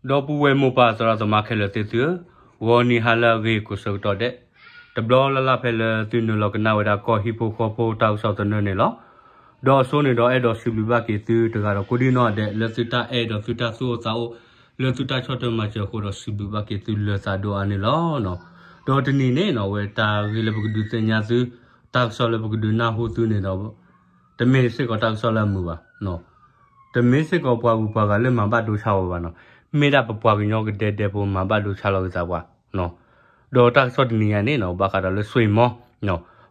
ဒီပုၢ်ဝဲၢ်မိၢ်ပၢ်သရၣ်သမါခဲလၢာ်သ့ၣ်သုဧၢ, ဂီၤနံၤဟါလၢအဂ့ၤကိးဆၢကတီၢ်ဒဲး, တဘျီလၢ်လၢ်ဖဲလၢသုနုာ်လီၤကနၣ်ဝဲဒၣ်ကီၢ်ဟံၣ်ဖိဃီဖိတၢ်ကစီၣ်သနၢၣ်န့ၣ်လီၤ. ဒီးအဆိန့ၣ်ဒီးအဲၣ်ဒိးစံးဘျုးဘၣ်က့ၤသုတဂၤဒီးကိးဒံၣ်နီၣ်ဒဲး လၢသုတၢ်အဲၣ်ဒီးသုတၢ်သူၣ်အိၣ်သးအိၣ် လၢသုတၢ်ဆီၣ်ထွဲမၤစၢၤအဃိဒီးစံးဘျုးဘၣ်က့ၤသုလၢသးဒိၣ်အါန့ၣ်လီၤ. ဒီးတနံၤန့ၣ်နီၣ် ဝဲတၢ်ဂ့ၢ်လၢပကဒုးသ့ၣ်ညါသု, တၢ်ကစီၣ်လၢပကဒုးနၢ်ဟူသုန့ၣ်ဒီး တမ့ၢ်စ့ၢ်ကီးတၢ်ကစီၣ်လၢအမုာ်ဘၣ်. တမ့ၢ်စ့ၢ်ကီးပှၤဂုၤပှၤဂၤလၢမၤဘၣ်ဒိဆါဝဲဘၣ်နီၣ်, မ့ၢ်ဒၣ်ပပှၤကညီကဒဲဒဲဖိမၤဘၣ်ဒိဆါလီၤက့ၤသးပှၤ. ဒီးတၢ်ကစီၣ်တနံၤညါန့ၣ်နီၣ် ဘၣ်ဃးဒီးလၢစွ့ၣ်မီ,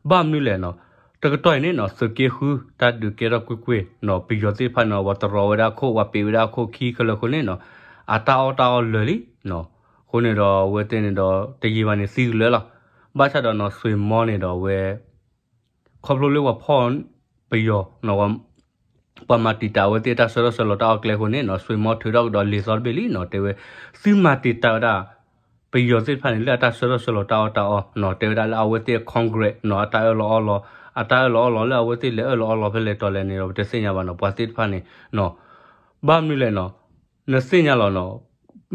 ဘၣ်မနုၤလဲၣ်နီၣ်, တကတီၢ်အံၤန့ၣ်နီၣ် သုးက့ဃု တၢ်ဒုးကဲထီၣ်ကွ့ၢ်ကွ့ၢ်နီၣ် ပယီၤသ့ၣ်တဖၣ်န့ၣ် ပှၤတရီဝဲဒၣ်အခိၣ် ပှၤပ့းဝဲဒၣ်အခိၣ်ခံခဲလၢာ်အဃိန့ၣ်နီၣ် အတၢ်အီၣ်တၢ်အီလၢာ်လံ. အဃိန့ၣ်ဒီးအဝဲသ့ၣ်န့ၣ်ဒီး တယံာ်ဘၣ်န့ၣ်သံကလၢာ်လီၤ. ဘၣ်ဆၣ်ဒီးနီၣ် စွ့ၣ်မီန့ၣ်ဒီးအဝဲ ခီဖျိလၢပှၤဖီၣ်ပယီၤ ပှၤမၤတံာ်တာ်အဝဲသ့ၣ်အတၢ်ဆၢထီၣ်ဆၢလီၤတၢ်အီၣ်ကျဲအဃိန့ၣ်နီၣ် စွ့ၣ်မီထုးထီၣ်ကဒီးလံာ်သီတဘ့ၣ်လံနီၣ် တဲဝဲ သုမၤတံာ်တာ်ဝဲဒၣ် ပယီၤသ့ၣ်တဖၣ်န့ၣ် လၢအတၢ်ဆၢထီၣ်ဆၢလီၤတၢ်အီၣ်တၢ်အီနီၣ် တဲဝဲဒၣ်လၢအဝဲသ့ၣ် Congress နီၣ် အတၢ်အၢၣ်လီၤအီလီၤ အတၢ်အၢၣ်လီၤအီလီၤလၢအဝဲသ့ၣ်လဲၤအၢၣ်လီၤအီလီၤဖဲလဲၣ်တီၤလဲၣ်န့ၣ်ဒီး ပတသ့ၣ်ညါဘၣ်နီၣ် ပှၤသ့ၣ်တဖၣ်န့ၣ် ဘၣ်မနုၤလဲၣ်နီၣ်, နသ့ၣ်ညါလီၤနီၣ်,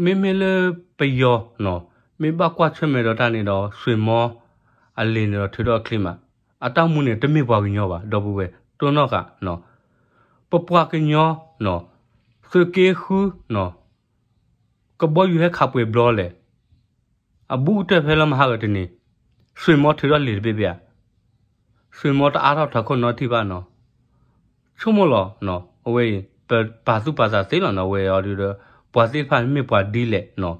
မ့မ့ၢ်လၢပယီၤနီၣ် မ့ၢ်ဘၣ်ကွၢ်ဆၢၣ်မဲာ်ဒီးတၢ်န့ၣ်ဒီး စွ့ၣ်မီအလံာ်န့ၣ်ဒီးထုးထီၣ်ချ့မး, အတၢ်မူန့ၣ် တမ့ၢ်ပှၤကညီဘၣ် ဒီပုၢ်ဝဲၢ် တိၢ်နီၣ်ဃာ်နီၣ်, ပပှၤကညီနီၣ် သုးက့ဃုနီၣ် ကဘီယူၤဟဲခးပှဲၤဘျီလဲၣ်, အဘူးကတၢၢ်ဖဲလၢမဟါဂီၤတနံၤ စွ့ၣ်မီထုးထီၣ်လံာ်တဘ့ၣ်ဘ့ၣ်ဧါ, စွ့ၣ်မီတအါထီၣ်ထီခိၣ်နီတထံၣ်ဘၣ်နီၣ်, ဆိကမိၣ်လီၤနီၣ် အဝဲအံၤ ပပာ်သူၣ်ပာ်သးသ့လီၤနီၣ် အဝဲအံၤဒီး ပှၤသ့ၣ်တဖၣ်န့ၣ်မ့ၢ်ပှၤဒ်လဲၣ်နီၣ်,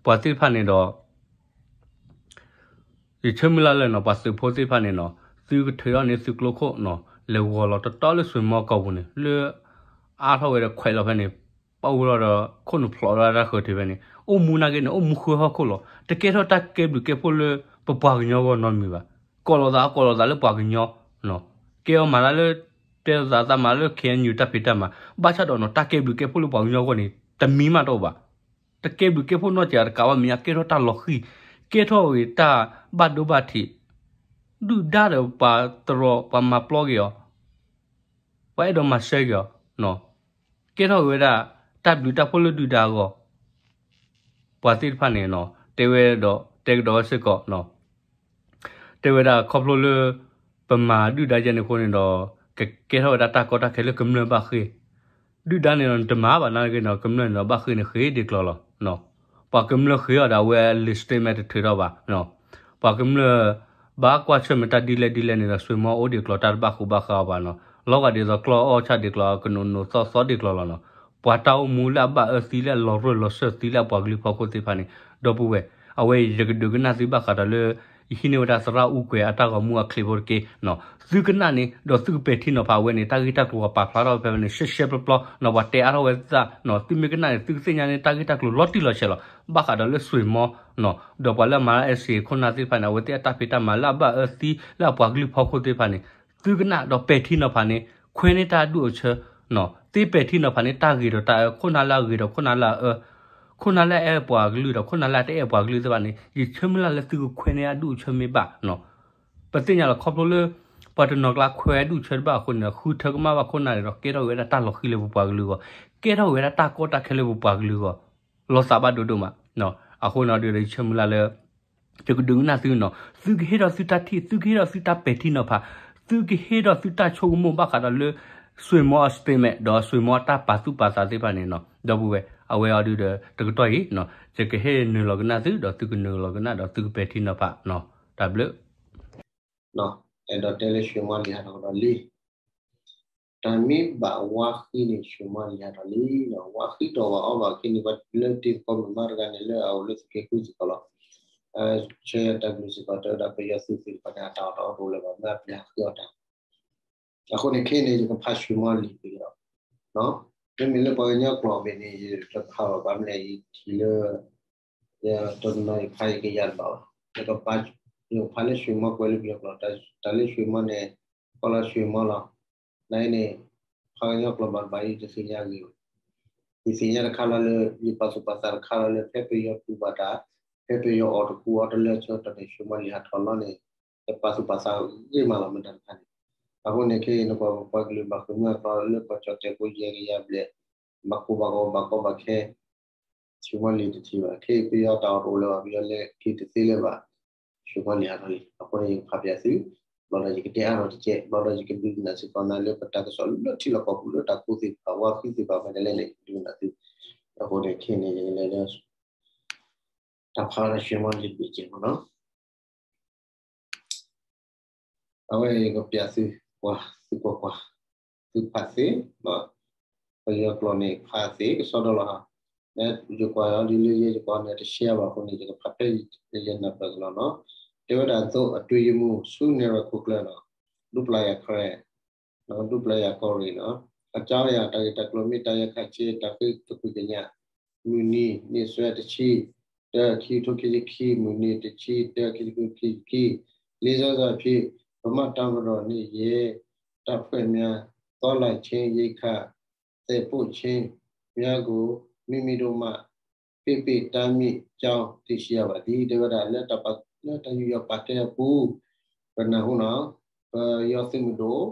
ပှၤသ့ၣ်တဖၣ်န့ၣ်ဒီး ယဆၢမုၢ်လၢ်လၢနီၣ် ပှၤသုးဖိသ့ၣ်တဖၣ်န့ၣ်နီၣ် သုကထုးထီၣ်န့ၢ်သုကျိခိၣ်နီၣ် လဲၤဂီၤလီၤတတီလၢစွ့ၣ်မီကိာ်ပူၤန့ၣ် လၢအါထီၣ်ဝဲဒီးခွဲးလီၤဖဲန့ၣ် ပၣ်ဝဲလီၤဒီးခိၣ်နူာ်ဖျိးလီၤတၢ်ဃၢၤထံးဖဲန့ၣ် အိၣ်မူနာ်က့န့ၣ် အိၣ်မူဃုဟီၣ်ခိၣ်လီၤ. တကဲထီၣ်တၢ်ကဲဘျုးကဲဖှိၣ်လၢပပှၤကညီဂီၢ်နီတမံၤဘၣ်. ကိးလီၤသး ကိးလီၤသးလၢပှၤကညီ ကဲအီၤမၤတၢ်လၢ တဲလိာ်သးသးမၤလၢ ခ့ၣ်အဲၣ်ယူၣ် တၢ်ဖံးတၢ်မၤ ဘၣ်ဆၣ်ဒီးနီၣ် တၢ်ကဲဘျုးကဲဖှိၣ်လၢပှၤကညီဂီၢ်န့ၣ် တမံၤမးတအိၣ်ဘၣ်. တကဲဘျုးကဲဖှိၣ်နီတစဲးတကးဘၣ်မဲာ်ညါ ကဲထီၣ်တၢ်လီၤဃံၤ ကဲထီၣ်ဂ့ၤတၢ်ဘၣ်ဒိဘၣ်ထံး ဒုၣ်ဒါဒီးပှၤတရီ ပှၤမၤပျီက့ၤအီၤ ပှၤအဲၣ်ဒိးမၤစၢၤက့ၤအီၤ ကဲထီၣ်ဂ့ၤဝဲဒၣ် တၢ်ဘျုးတၢ်ဖှိၣ်လၢဒုၣ်ဒါအဂီၢ် ပှၤသ့ၣ်တဖၣ်န့ၣ်နီၣ် တဲဝဲဒီး တဲကဒီးဝဲစ့ၢ်ကီး တဲဝဲဒၣ်ခီဖျိလၢ ပမၤဒုၣ်ဒါယဲန့ၣ်အဃိန့ၣ်ဒီး ကကဲထီၣ်ဝဲဒၣ်တၢ်ကီတၢ်ခဲလၢကမျၢၢ်ဘၣ်ဃ့ၢ် ဒုၣ်ဒါန့ၣ်ဒီးနတမၤဘၣ်နာ်က့ဒီး ကမျၢၢ်န့ၣ်ဒီးဘၣ်ဃ့ၢ်န့ၣ်ဃ့ဒ်ကျီၤလီၤ. ပှၤကမျၢၢ်ဃ့အီၤဒီးအဝဲအလံာ် statement တထုးထီၣ်ဘၣ်. ပှၤကမျၢၢ် ဘၣ်ကွၢ်ဆၢၣ်မဲာ်တၢ်ဒ်လဲၣ်ဒ်လဲၣ်န့ၣ်ဒီး စွ့ၣ်မီအိၣ်ဒ်ကျီၤ တၢ်တဘၣ်ဃူဘၣ်ဃးအီၤဘၣ်နီၤ. လီၤဂာ်ဒ်သိးကျီၢ်အီၣ်ဆၣ်ဒ်ကျီၤ ကနိးနိးသီၣ်သီၣ်ဒ်ကျီၤလီၤနီၤ. ပှၤတၢ်အိၣ်မူလၢအဘၣ်အၢသံလၢအလီၤရၢၢ်လီၤစၢၢ်သံလၢအပှၤကလုာ်ဖီခိၣ်သ့ၣ်တဖၣ်န့ၣ် ဒီပုၢ်ဝဲၢ် အဝဲအံၤယကဒုးကနၣ်သုဘၣ်ဃးဒီးလၢ ယဟံးန့ၢ်ဝဲဒၣ်သရၣ်အူကွဲၤအတၢ်ဂီၤမူအချံးဖိတက့ၢ်. သုကနၣ်န့ၣ် ဒီးသုကပဲာ်ထံနီၤဖးအဝဲန့ၣ် တၢ်ဂ့ၢ်တၢ်ကျိၤပှၤပာ်ဖျါထီၣ်ဖဲဖဲန့ၣ် ရှဲရှဲပျီပျီနီၤ ပှၤတဲအါထီၣ်ဝဲသၣ်နီၤ သုမ့ၢ်ကနၣ်န့ၣ် သုကသ့ၣ်ညါန့ၣ် တၢ်ဂ့ၢ်တၢ်ကျိၤလီၤတံၢ်လီၤဆဲးလီၤ. ဘၣ်ဃးဒီးလၢစွ့ၣ်မီနီၤ ဒီးပှၤလၢအမၤတၢ်အဲၣ်စ့ခိၣ်နၢ်သ့ၣ်တဖၣ်န့ၣ် အဝဲသ့ၣ်အတၢ်ဖံးတၢ်မၤလၢအဘၣ်အၢသံလၢအပှၤကလုာ်ဖီခိၣ်သ့ၣ်တဖၣ်န့ၣ် သုကနၣ်ဒီးပဲာ်ထံနီၤဖးန့ၣ် ခွဲးန့ၢ်တၢ်အဒူၣ်အဆၢနီၤ သ့ပဲာ်ထံနီၤဖးန့ၣ် တၢ်ဂ့ၤဒီးတၢ်အၢ ခိၣ်နၢ်လၢအဂ့ၤဒီးခိၣ်နၢ်လၢအအၢ ခိၣ်နၢ်လၢအအဲၣ်ပှၤကလုာ်ဒီးခိၣ်နၢ်လၢအတအဲၣ်ပှၤကလုာ်သ့ၣ်တဖၣ်န့ၣ် ယဆၢမုၢ်လၢ်လၢသုကခွဲးန့ၢ်အဒူၣ်အဆၢမ့ၢ်ဘၣ်နီၤ ပသ့ၣ်ညါလီၤခီဖျိလၢ ပှၤတနီၤကျါခွဲးအဒူၣ်အဆၢတဘၣ်အဃိန့ၣ် ဃုထၢကမၣ်ဘၣ်ခိၣ်နၢ်န့ၣ်ဒီး ကဲထီၣ်ဝဲဒၣ်တၢ်လီၤဃံၤလၢပပှၤကလုာ်အဂီၢ် ကဲထီၣ်ဝဲဒၣ်တၢ်ကီတၢ်ခဲလၢပပှၤကလုာ်အဂီၢ် လီၤသးဘၣ်ဒိဒိၣ်မး အဃိန့ၣ်ဒီးယဆၢမုၢ်လၢ်လၢ ယကဒုးကနၣ်သုနီၤ သုကဟ့ၣ်ထီၣ်သုတၢ်ထံၣ် သုကဟ့ၣ်ထီၣ်သုတၢ်ပဲာ်ထံနီၤဖး သုကဟ့ၣ်ထီၣ်သုတၢ်ဆိကမိၣ်ဘၣ်ဃးဒီးလၢ စွ့ၣ်မီအ statement ဒီးစွ့ၣ်မီအတၢ်ပာ်သူၣ်ပာ်သးသ့ၣ်တဖၣ်န့ၣ်နီၤ ဒီပုၢ်ဝဲၢ် အဝဲအံၤဒီးတကတီၢ်အံၤ ယကဟ့ၣ်နုာ်လီၤကနၣ်သု ဒီးသုကနုာ်လီၤကနၣ်ဒီးသုကပဲာ်ထံနီၤဖး တၢ်ဘျုး အဲၣ်ဒိးတဲလၢစွ့ၣ်မီလံာ်ဟးထီၣ်ကဒီးလံ တၢ်မ့ၢ်ဘၣ်ဝါဃံန့ၣ် စွ့ၣ်မီလံာ်ဟးထီၣ်လံနီၤ ဝါဃံတီၢ်ဘၣ်အီဘၣ်ဃံန့ၣ် ပှၤလၢတ့သကိးမုၢ်မးတဂၤန့ၣ် လၢအအိၣ်လၢသုးက့ဃုစ့ၢ်ကီးလီၤ ဆၢယၤတၢ်ဘျုးစ့ၢ်ကီး တဲဝဲဒၣ်ပယီၤသုးသ့ၣ်တဖၣ်န့ၣ် အတၢ်အီၣ်တအိၣ်တအိၣ်လၢၤဘၣ် မ့ၢ်အပျဲၢ်ဃုအီၣ်တၢ် အဃိန့ၣ်ခဲအံၤန့ၣ် ယကဖးစွ့ၣ်မီလံာ်ကဒီး မ့မ့ၢ်လၢပှၤကညီကျိာ်ဘၣ်န့ၣ် ယတဖးဘၣ် ဘၣ်မနုၤလဲၣ် ယထံၣ်လၢ ယတနီၤယဖးယကယၤတဘၣ်ဘၣ် ယကဖး ယကဖးလၢစွ့ၣ်မီကွဲးလၢပယီၤကျိာ် တၢ်လၢစွ့ၣ်မီန့ၣ် ကီၢ်လီၤစွ့ၣ်မီလီၤ နအံၤန့ၣ် ပှၤကညီကျိာ်ဘၣ်တဘၣ် ယတသ့ၣ်ညါဂ့ၤဘၣ် ယသ့ၣ်ညါတခါလီၤလၢ ယပာ်သူၣ်ပာ်သးတခါလီၤလၢ ဖဲပယီၤတူၢ်ဘၣ်တၢ် ဖဲပယီၤအီၣ်တကူအီတလၢအဆၢကတီၢ်န့ၣ် စွ့ၣ်မီလံာ်ဟးထီၣ်လီၤန့ၣ် ယပာ်သူၣ်ပာ်သးဂ့ၤမးလီၤ မ့ၢ်တၢ်တခါန့ၣ် အဃိန့ၣ်ခဲအံၤန့ၣ် ပှၤပှၤကလုာ်ဘၣ်ဃ့ၢ်မှံဟးဖျိးလၢပှၤကၠီၣ်တဲာ်ဖိယဲၢ်ကယၤဘျဲၣ် ဘၣ်ကိၢ်ဘၣ်ဂီၤဘၣ်ကီဘၣ်ခဲ ရှ့မီလံာ်တထံၣ်ဘၣ်, ခဲအံၤပယီၤတၢ်အီၣ်တအိၣ်လၢၤဘၣ်, ပယီၤလဲၤက့ၤတသ့လၢၤဘၣ်, ရှ့မီလံာ်ဟးထီၣ်လံ. အဃိန့ၣ် ယကဖးပၠးသု, ဘျီဒီးယကတဲအါထီၣ်တကဲး, ဘျီဒီးယကဒုးနၢ်စ့ၢ်ကီးနၤလၢပတၢ်ကစီၣ်လၢထံလီၢ်ကီၢ်ပူၤလၢတၢ်ကူၣ်သ့ၣ်တဖၣ် ဝါဃံသ့ၣ်တဖၣ်မ့ၢ်ဒ်လဲၣ်န့ၣ် ယကဒုးနၢ်သု. အဃိန့ၣ် ခဲအံၤန့ၣ် ယကလဲၤလၢ တၢ်ဖးဒီးရှ့မီလံာ်တဘ့ၣ်ကဲးမ့ၢ်နီၤ. အဝဲယကပၠးသု, ကွၢ်, သုကွၢ်ကွၢ်, သုဖးသ့, ပယီၤကျိာ်န့ၣ် ဖးသ့ကစီဒီလီၤ. ယကွၢ်အီၤဒ်လၢယဲယကွၢ်န့ၣ် တရှဲဘၣ်အဃိန့ၣ် ယကဖးဖဲယနၢ်ပၢၢ်ကလီၤနီၤ. တဲဝဲဒၣ်သိး အတွင်းရေးမှူး ဆူနဲၣ်ရွဲၣ်ခိၣ်ကျၢၢ်နီၤ, ဒူပျၤယၤခရဲ, ဒူပျၤယၤကီၢ်ရ့ၣ်နီၤ, အကြောင်းအရာ တၢ်ဂ့ၢ်တၢ်ကျိၤမ့ၢ်တၢ်ယဲၢ်ခါဆ့ တၢ်ဃ့သကွံာ်ကညး မုၢ်နံၤ နံၣ်စွဲတဆံတၢ ခံကထိခံဆံခံ, မုၢ်နံၤတဆံတၢ ခံကထိခံဆံခံ, လေးစားစွာဖြင့် ဗမာ့တပ်မတော်နှင့် ရဲတပ်ဖွဲ့များ သွားလာခြင်း ရိက္ခာသယ်ပို့ခြင်းများကို မိမိတို့မှ ပိတ်ပင်တားမြစ်ကြောင်း သိရှိရပါသည်. တဲဝဲဒၣ်လၢတၢ်ယူးယီၣ်ပာ်ကဲအပူၤ ပနၢ်ဟူနီၤ, ပယီၤသုးမုၢ်ဒိၣ်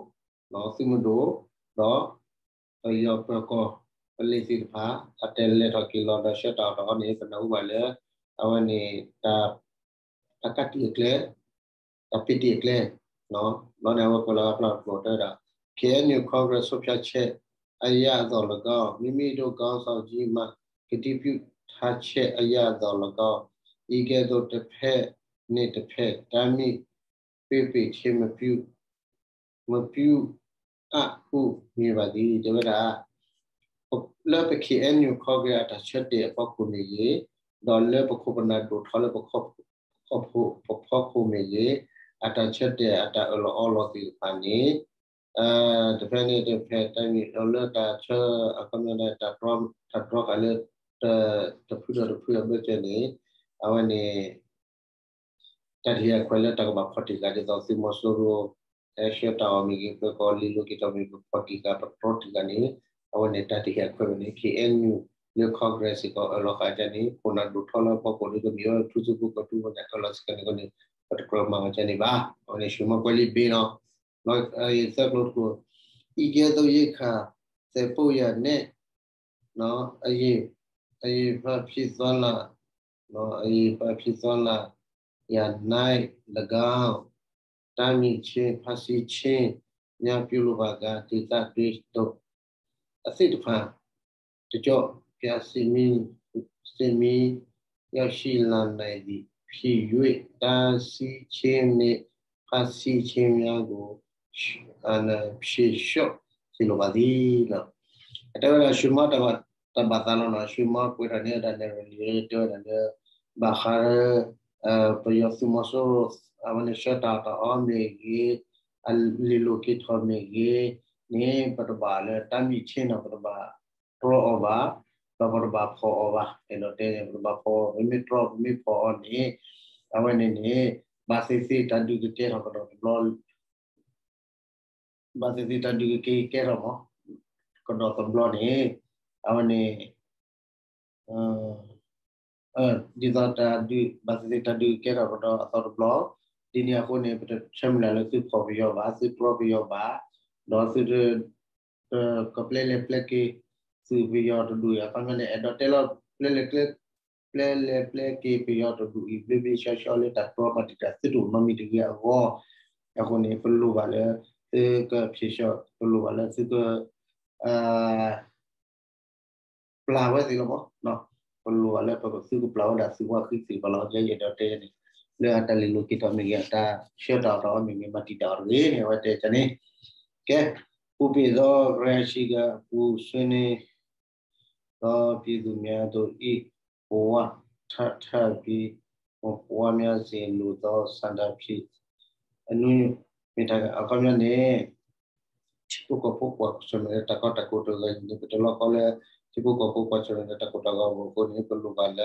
သုးမုၢ်ဒိၣ် ဒီး ပယီၤပၢၤကီၢ်ပလ့ၤသ့ၣ်တဖၣ် အတၢ်လဲၤထီၣ်က့ၤလီၤဒီးဆှၢတၢ်အီၣ်တၢ်အီန့ၣ် ပနၢ်ဟူဘၣ်လၢ အဝဲန့ၣ် တၢ်ကးတံာ်အကျဲ, တၢ်ပ့တံာ်အကျဲ, ဘျီန့ၣ် အဝဲကွဲးလီၤအဖျါတကျိၤတဲဝဲဒၣ် เคเอ็นยู คอนเกรส ဆုံးဖြတ်ချက်အရသော်လည်းကောင်း မိမိတို့ခေါင်းဆောင်ကြီးမှ ကတိပြုထားချက်အရသော်လည်းကောင်း အံၤကဲ့သို့တစ်ဖက်နှင့်တစ်ဖက် တားမြစ်ပိတ်ပင်ခြင်းမပြု မပြုအပ်ဘူးမြင်ပါသည် တဲဝဲဒၣ် လၢပ เคเอ็นยู ခီကဲအတၢ်ဆၢတဲာ်အဖီခိၣ်မ့ၢ်ဂ့ၤ, ဒီးလၢပခိၣ်ပနၢ်ဒိၣ်ထီၣ်လၢပခီၣ် ပဖီခိၣ်မ့ၢ်ဂ့ၤ, အတၢ်ဆၢတဲာ်အတၢ်အၢၣ်လီၤအီလီၤသ့ၣ်တဖၣ်န့ၣ် တဖဲန့ၣ်တဖဲ တၢ်မ့ၢ်လၢတၢ်ဆၢအခီပညီ တၢ်တြီဃာ်လၢ တဖုဒီးတဖုအဘၢၣ်စၢၤန့ၣ် အဝဲန့ၣ် တၢ်တဟ့ၣ်အခွဲးလၢတၢ်ကဘၣ်ဖီၣ်တံၢ်ဃာ်ဒ်သိးသုးမီၤစိရိၤ ဟဲဆှၢတၢ်အီၣ်မ့ၢ်ဂ့ၤ ပၢၤကီၢ်လံၤလိၤက့ၤထီၣ်မ့ၢ်ဂ့ၤ ပဖီၣ်တံၢ်ဃာ် ပတြီတံၢ်ဃာ်န့ၣ် အဝဲန့ၣ်တၢ်တဟ့ၣ်အခွဲးဝဲန့ၣ် เคเอ็นยู လၢ Congress စ့ၢ်ကီးအၢၣ်လီၤဃာ်ဒ်န့ၣ် ခိၣ်နၢ်ဒိၣ်ထီၣ်လၢအဖီခိၣ်ဒီးကမ့ၢ်ဝဲထူစူၤဖိကီၢ်ထူဝဲန့ၣ် အၢၣ်လီၤစ့ၢ်ကီးန့ၣ်အဃိန့ၣ် ပတကြၢးမၤအီၤဒ်န့ၣ်ဘၣ်. အဝဲန့ၣ် ရှ့မီကွဲလံဘ့ၣ်နီၤ သၢကျိၤတကျိၤ အံၤကဲသိးရိက္ခာသယ်ပို့ရန်နဲ့ အရေး အရေးပေါ်ဖြစ်သွားလာ အရေးပေါ်ဖြစ်သွားလာရာ၌၎င်း တားမြစ်ခြင်း ဖမ်းဆီးခြင်းများပြုလုပ်ပါက ဒေသတွင်းသို့ အသည့်တဖန် တကျော့ပြန်စစ်မီး စစ်မီးရောက်ရှိလာနိုင်သည်ဖြစ်၍ တားဆီးခြင်းနှင့် ဖမ်းဆီးခြင်းများကို ဖြေလျှော့စေလိုပါသည်. အတဲဝဲဒၣ် ရှ့မီတၢ်ဘၣ်သးလီၤနီၤ ရှ့မီကွဲးထီၣ်န့ၢ်ဝဲဒၣ်နဲၣ်ရလံၤ တဲဝဲဒၣ်လၢ ဘၣ်ဃး ပယီၤသုးမီၤစိရိၤ အဝဲန့ၣ်ဆှၢတၢ်အီၣ်တၢ်အီမ့ၢ်ဂ့ၤ အလံၤလိၤက့ၤထီၣ်မ့ၢ်ဂ့ၤန့ၣ် ပတဘၣ်လၢတားမြစ်ခြင်းနီၤ ပတဘၣ်တြီအီၤဘၣ် ဒီးပတဘၣ်ဖီၣ်အီၤဘၣ် အဲၣ်ဒိးတဲန့ၣ် ပတဘၣ်ဖီၣ်အီၤ ပမ့ၢ်တြီပမ့ၢ်ဖီၣ်အီၤန့ၣ် အဝဲန့ၣ်န့ၣ် ဘၣ်သ့ၣ်သ့ၣ်တၢ်ဒုးကကဲထီၣ်ကဒီးတဘျီ ဘၣ်သ့ၣ်သ့ၣ်တၢ်ဒုးကကဲထီၣ်မး ကဒီးတဘျီန့ၣ် အဝဲန့ၣ် ဒ်သိးတၢ်ဒုး ဘၣ်သ့ၣ်သ့ၣ်တၢ်ဒုးကကဲထီၣ်ကဒီးအသီတဘျီ ဒ်န့ၣ်အဃိန့ၣ် ပတဆၢမုၢ်လၢ်လၢသုဖီၣ်ပယီၤဘၣ် သုတြီပယီၤဘၣ် ဒီးသု ကပျဲလဲၤပျဲက့ၤ သုးပယီၤတဒူၣ်အံၤ အခီပညီန့ၣ် အဲၣ်ဒိးတဲလီၤ ပျဲလဲၤ ပျဲလဲၤပျဲက့ၤပယီၤတဒူၣ်အံၤ ဘျ့ဘျ့ဆှီဆှီလၢတၢ်တြီမၤတံာ်တာ် သုတအိၣ်နီတမံၤတဂ့ၤအဂီၢ် အဃိန့ၣ် ပလိၣ်ဘၣ်လၢ သုကဖြေလျှော့ ပလိၣ်ဘၣ်လၢသုက ပျၢ်ဝဲသ့ၣ်လီၤမး ပလိၣ်ဘၣ်လၢပကသုကပျၢ်ဝဲဒၣ်သုးဝါဃံသ့ၣ်တဖၣ်လီၤ ယအဲၣ်ဒိးတဲန့ၣ် လၢအတၢ်လံၤလိၤက့ၤထီၣ်မ့ၢ်ဂ့ၤ အတၢ်ဆှၢတၢ်အီၣ်တၢ်အီမ့ၢ်ဂ့ၤ မၤတံာ်တာ်အီၤတဂ့ၤန့ၣ် အဝဲတဲန့ၣ် ကဲ ပူၤပ့ၤသော ရန်ရှိက အပူၤ ဆွေးနွေးသော ပြည်သူများတို့၏ ဘဝထပ်ထပ်ပြီး ဘဝများစေလိုသော ဆန္ဒဖြင့် အနူမ့ၢ်တၢ်အခီပညီန့ၣ် ထံဖိကီၢ်ဖိကွၢ်ဆၢၣ်မဲာ်လၢတၢ်ကီတၢ်ခဲတဂၤအံၤန့ၣ် ပတလီၤကီလၢ ထံဖိကီၢ်ဖိကွၢ်ဆၢၣ်မဲာ်လၢတၢ်ကီတၢ်ခဲအဂီၢ် အဃိန့ၣ် ပလိၣ်ဘၣ်လၢ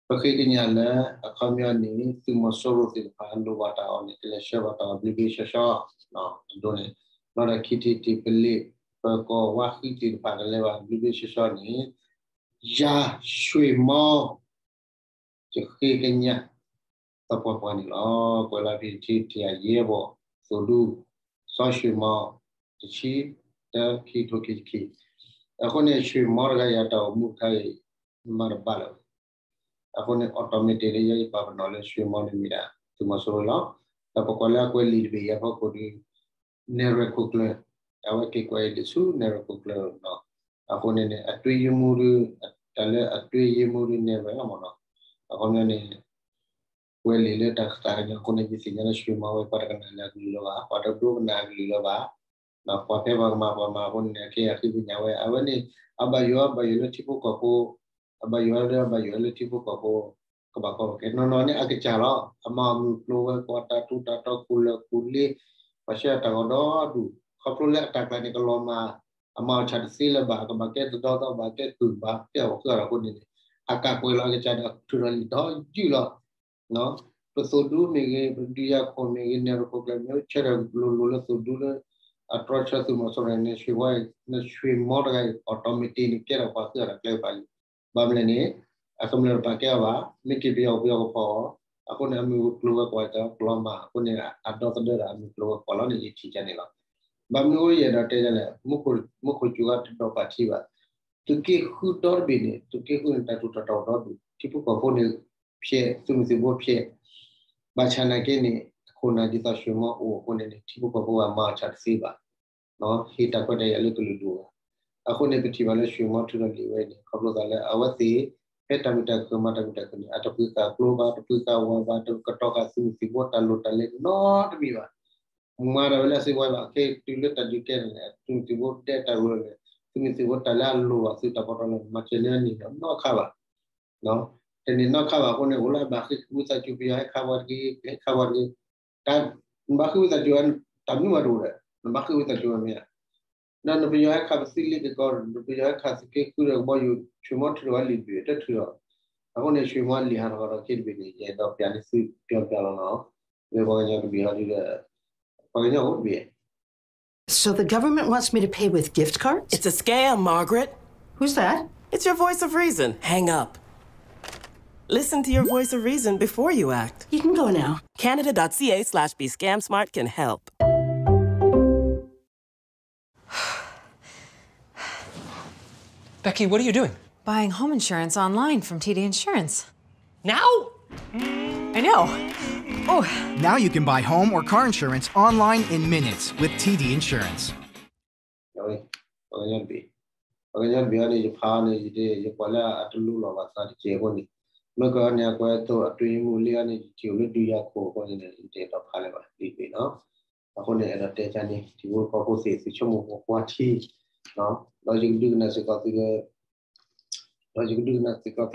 ပဃ့ကညးလၢ အခီပညီန့ၣ် သုးမီၤစိရိၤသ့ၣ်တဖၣ် လိၣ်ဘၣ်တၢ်အီၣ်န့ၣ် ကလဲၤဆှၢဘၣ်တၢ်အီၣ်ဘျ့ဘျ့ဆှီဆှီ အဒိန့ၣ် ဘျီဒီးခံထံၣ်တံၢ်ပလ့ၣ် ပၢၤကီၢ်ဝါဃံသ့ၣ်တဖၣ် ကလဲၤဘၣ်ဘျ့ဘျ့ဆှီဆှီန့ၣ် ယၤရွှ့ၣ်မီ ယဃ့ကညး သပှၢ်ပှၢ်န့ၣ်လီၤ. ကွဲးလီၤဖဲထံထံၣ်အယဲၢ်ဘီၣ်သိၣ်ဒူ စီၤရွှ့ၣ်မီ တဆံ တၢ ခံကထိခံဆံခံ အဃိန့ၣ် ရွှ့ၣ်မီတဂၤအံၤ အတၢ်အိၣ်မူတခါအံၤ မၤတဘၣ်လၢၤဘၣ်. အဃိန့ၣ် automatic လၢယဲယပာ်ပနီၣ်လၢ ရွှေမောင်း န့ၣ်မ့ၢ်ဒၣ် သုးမီၤစိရိၤလီၤ. ဒီးပကွၢ်လၢအကွဲးလံာ်တဘ့ၣ်အံၤအဖီခိၣ်ဒီး နဲၣ်ရွဲၣ်ခိၣ်ကျၢၢ် အဝဲက့ၤကွဲးလံာ်ဆူနဲၣ်ရွဲၣ်ခိၣ်ကျၢၢ်လီၤ. အဃိန့ၣ်န့ၣ် အတွင်းရေးမှူးဒီး တၢ်လၢအတွင်းရေးမှူးဒီးနဲၣ်ရွဲၣ်လီၤမ့ၢ်နီၤ. အဃိန့ၣ်န့ၣ် ကွဲးလံာ်လၢတၢ်ကသးကညီၤအဃိန့ၣ် ယသ့ၣ်ညါလၢ ရွှေမောင်း ဝဲပှၤတကနၣ်လၢအကလုၢ်လၢၤဘၣ်, ပှၤတဒိကနၣ်အကလုၢ်လၢၤဘၣ်. ပှၤဖဲပှၤကမၤပှၤမၤအဃိန့ၣ် အကဲအဃ့ကညးဝဲ အဝဲန့ၣ် အဘၣ်ယိၣ်အဘၣ်ယိၣ်လၢထံဖိကီၢ်ဖိ, အဘၣ်ယိၣ်လၢအဘၣ်ယိၣ်လၢထံဖိကီၢ်ဖိ ကဘၣ်ကီဘၣ်ခဲ နီၢ်နီၢ်န့ၣ်အကစၢ်လီၤ. အမၤအမုၢ်ကျိၤဝဲၤကွာ် တၢ်ထူးတၢ်တီၤ ကူၣ်လၢာ်ကူၣ်လ့ ပှၤဆှၢတၢ်ဂီၤဒီဒူၣ် ခီဖျိလၢအတၢ်ကျါန့ၣ် ကလီၤမၢ် အမၤအီၣ်ဆၣ်တသ့လၢၤဘၣ်, ကဘၣ်ကဲတဒီသီ ဘၣ်ကဲကုၢ် ဘၣ်ကဲအီၣ်ဃုာ်အီၣ်အဃိန့ၣ်န့ၣ် အကးကွဲးလီၤအကစၢ်ဒီးထုးထီၣ်လံာ်ဒီယုၢ်လီၤ. ပသိၣ်ဒူမ့ၢ်ဂ့ၤ, ပဒုးယၤခိၣ်မ့ၢ်ဂ့ၤ, နဲၣ်ရွဲၣ်ခိၣ်ကျၢၢ်မ့ၢ်ဂ့ၤ ဆၢထၢၣ်လိၤလိၤလၢသိၣ်ဒူလၢ အတြီဆၢသုးမီၤစိရိၤန့ၣ် ရွှေမောင်း တဂၤအံၤ automatic န့ၣ် ကဲထီၣ်ပှၤဃုာ်အီၣ်တၢ်ကျဲကပၤလံ. ဘၣ်မနုၤလဲၣ်န့ၣ် အကမျၢၢ်တပာ်ကဲအီၤဘၣ်, မ့ၢ်က့ၤပယီၤပယီၤကဖီၣ်အီၤ, အဃိန့ၣ် အမုၢ်ကျိၤဝဲၤကွာ်ကလီၤမၢ်အဃိန့ၣ် အဒီသဒၢဒီးအမုၢ်ကျိၤဝဲၤကွာ်လီၤန့ၣ် ယထံၣ်ကန့ၣ်လီၤ. ဘၣ်မနုၤအဃိယအဲၣ်ဒိးတဲဒ်လဲၣ်, မူခိၣ်စူၤဂၤတဒီးပာ်ထံဘၣ်. သုးက့ဃုဒီတဘ့ၣ်န့ၣ် သုးက့ဃုန့ၣ် တၢ်ထူးတၢ်တီၤဒီဒူၣ်, ထံဖိကီၢ်ဖိန့ၣ်ဖျဲး, သုးမုၢ်သံၣ်ဘိဖျဲး, ဘၣ်ဆၣ်နာ်က့န့ၣ် အခိၣ်နၢ်ဒ်သိး ရွှေမောင်း အိၣ်အဃိန့ၣ်န့ၣ် ထံဖိကီၢ်ဖိဘၣ်မၤအီၣ်ဆၣ်တသ့ဘၣ်, ဟ့ၣ်တၢ်ခွဲးတၢ်ယာ်လၢကလုာ်ဒူၣ်ဘၣ်. အဃိန့ၣ် ပထံၣ်ဘၣ်လၢ ရွှေမောင်း ထုးထီၣ်လံာ်ဝဲန့ၣ် ခီဖျိသးလၢအဝဲသ့ၣ် ဖဲတၢ်မုာ်တၢ်ခုၣ်မၤတၢ်မုာ်တၢ်ခုၣ်န့ၣ် အတပှ့ၤကၢ်ကျိဘၣ်, တပှ့ၤကၢ်ဝီဘၣ်, တကတီၤဃာ်သုးမုၢ်သံၣ်ဘိတၢ်လိၣ်တၢ်လဲၤနီတမံၤဘၣ်. မၤတၢ်ဝဲလၢအစုဝဲလီၤ. ခဲအံၤတုၤလၢတၢ်ဒုးကဲထီၣ်န့ၣ် သုးမုၢ်သံၣ်ဘိဒဲတၢ်ဂိၢ်န့ၣ် သုးမုၢ်သံၣ်ဘိတၢ်လၢအလိၣ်ဘၣ်သုးတၢ်ပီးတၢ်လီန့ၣ် မၤစၢၤန့ၢ်န့ၢ်ဒီးနီတခါဘၣ်. တန့ၢ်နီတခါဘၣ်အဃိန့ၣ် အိၣ်လၢအဘၣ်ဃ့ဝံသးစူၤ ပယီၤဟဲခးပှၤတဂ့ၤ, ဟဲခးပှၤတဂ့ၤ, တၢ်နဘၣ်ဃ့ဝံသးစူၤ တၢ်မနုၤမးတအိၣ်ဒီး နဘၣ်ဃ့ဝံသးစူၤဝဲမ့ၢ်ဧါ. ဒီးနပယီၤဟဲခးပသံလ့ကကီ, နပယီၤဟဲခးသုးက့ဃုဒီးကဘီယူၤ ရွှေမောင်းထုးထီၣ်ဝဲလံာ်တဘ့ၣ်တထုးထီၣ်. အဃိန့ၣ် ရွှေမောင်း လံာ်ဟးထီၣ်ဟးထီၣ်ခဲတဘ့ၣ်န့ၣ် ယအဲၣ်ဒိးပျးန့ၢ်သုပျီပျီလီၤနီၤ. လၢပှၤကညီတဘ့ၣ်ဟီဒ်ဒီး ပှၤကညီအိၣ်တဘ့ၣ် So the government wants me to pay with gift cards? It's a scam, Margaret. Who's that? It's your voice of reason. Hang up. Listen to your voice of reason before you act. You can go now. Canada dot C A slash be scam smart can help. Becky, what are you doing? Buying home insurance online from T D Insurance. Now? I know. Oh. Now you can buy home or car insurance online in minutes with T D Insurance. ပှၤကညီတဘ့ၣ်, ပှၤကညီတဘ့ၣ်အံၤန့ၣ် ယဖးအီၤန့ၣ် ယကွၢ်လၢအတလိၤလီၤဘၣ်သးတက့ၢ်အဃိန့ၣ်, မ့ၢ်ကီန့ၣ် အကွဲးသိးအ တွင်းရေးမှူး လံာ်အံၤန့ၣ် ယထံၣ်အိၣ်လၢဒုးယၤခိၣ်အဃိန့ၣ် ယတအဲၣ်ဒိးဖးလၢၤဘၣ် လံာ်တဘ့ၣ်နီၤ. အဃိန့ၣ် အဲၣ်ဒိးတဲဒ်န့ၣ် ထံဖိကီၢ်ဖိသ့ၣ် သုဆိကမိၣ်ကွၢ်ထံ ဒီးယကဒုးကနၣ်စ့ၢ်ကီးသုလၢ ဒီးယကဒုးကနၣ်စ့ၢ်ကီးသု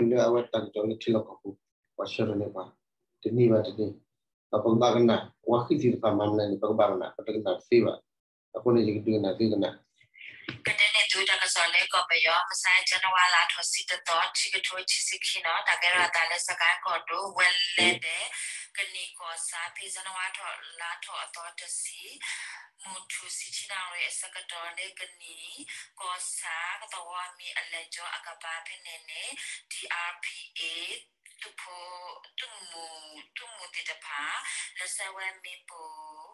လၢအဝဲတၢ်ကစီၣ်လၢထံလီၢ်ကီၢ်ပူၤ ပှၤဆှၢထီၣ်န့ၢ်ပှၤ တနံၤဘၣ်တနံၤ, ဒီးပကဘၣ်ကနၣ် ပှၤဃံသ့ၣ်တဖၣ်မၤမနုၤန့ၣ် ပကဘၣ်ကနၣ် ပတကနၣ်တသ့ဘၣ်. အဃိန့ၣ် ယကဒုးကနၣ်သုကနၣ် ကတဲန့ၢ်သုတၢ်ကစီၣ်လၢကီၢ်ပယီၤ မုၢ်ဆါ ဇန်နဝါလါထီၣ်ဆံတသီ ခံကထိခံဆံခံနီၤ, တၢ်ကဲထီၣ်အသးလၢ စကဲၣ်ကီၢ်ဒိၣ် ဝဲလဲၣ်ဒီး ကနံၣ်ကီၢ်ဆၣ် ဖဲ ဇန်နဝါလါထီၣ်အသီတဆံ မုၢ်ထူၣ် ဆံဆံနၣ်ရံၣ်အဆၢကတီၢ်လၢ ကနံၣ်ကီၢ်ဆၣ် ကသဝီမ့ၢ်အလဲၤကၠီအကပၤဖဲန့ၣ်န့ၣ် DRPA သုးဖိ သုးမုၢ် သုးမုၢ်သ့ၣ်တဖၣ် လဲၤဆှၢဝဲမ့ၣ်ပိၢ်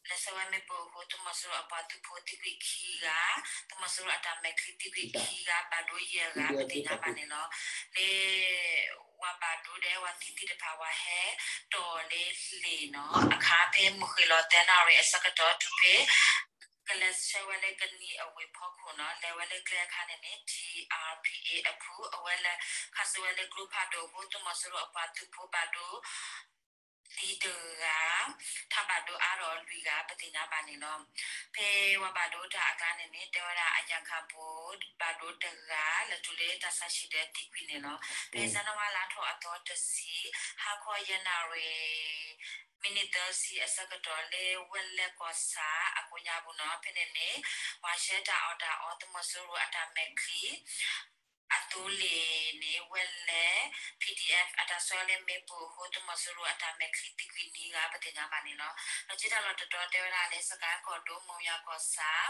လဲၤဆှၢဝဲမ့ၣ်ပိၢ်အဃိ သုးမီၤစိရိၤအပှၤသုးဖိသံကွံာ်ခံဂၤ, သုးမီၤစိရိၤအတၢ်မဲာ်ချံသံကွံာ်ခံဂၤ, ဘၣ်ဒိယဲၢ်ဂၤ ပသ့ၣ်ညါဘၣ်န့ၣ်လီၤ. လၢ ပှၤဘၣ်ဒိဒီးပှၤသံသ့ၣ်တဖၣ် ပှၤဟဲတီၢ်လၢလ့ၣ်နီၤ, အခါဖဲမုၢ်ဃ့ၢ်လီၤသၢနၣ်ရံၣ်အဆၢကတီၢ်တုၤဖဲ ကလဲၤဆှၢဝဲလၢကနံၣ်အဝ့ၢ်ဖီခိၣ်နီၤ, လဲၤဝဲလၢကျဲအခါန့ၣ်န့ၣ် DRPA အဖု အဝဲလဲၤခးစိဝဲလၢကျိဖးဒိၣ်အဃိ သုးမီၤစိရိၤအပှၤသုးဖိဘၣ်ဒိ သံတဂၤ, ထါဘၣ်ဒိအါထီၣ်လွံၢ်ဂၤ ပသ့ၣ်ညါဘၣ်န့ၣ်လီၤ. ဖဲပှၤဘၣ်ဒိတၢ်အကျါန့ၣ်န့ၣ် တဲဝဲဒၣ်အညၣ်ခၣ်ဘိ ဘၣ်ဒိတဂၤ လဲၤတုၤလၢတၢ်ဆါဟံၣ်ဒီးသံကွံာ်န့ၣ်လီၤ. ဖဲ ဇန်နဝါလါထီၣ်အသီတဆံ ဟါခီယဲၢ်နၣ်ရံၣ် မံးနံးသၢဆံအဆၢကတီၢ်လၢ ဝဲလဲၣ်ကီၢ်ဆၣ်အကိးညါပူၤနီၤ, ဖဲန့ၣ်န့ၣ် ပှၤဆှၢတၢ်အီၣ်တၢ်အီ သုးမီၤစိရိၤအတၢ်မဲာ်ချံ အသိလ့ၣ်န့ၣ် ဝဲလဲၣ် PDF အတၢ်ဆှၢလၢမ့ၣ်ပိၢ်အဃိ သုးမီၤစိရိၤအတၢ်မဲာ်ချံသံကွံာ်နွံဂၤ ပသ့ၣ်ညါဘၣ်န့ၣ်လီၤ. ဒီးက့တၢ်လီၢ်တတီၤတဲဝဲဒၣ်လၢ စကဲၣ်ကီၢ်ဒိၣ် မိၢ်ယွၤကီၢ်ဆၣ်,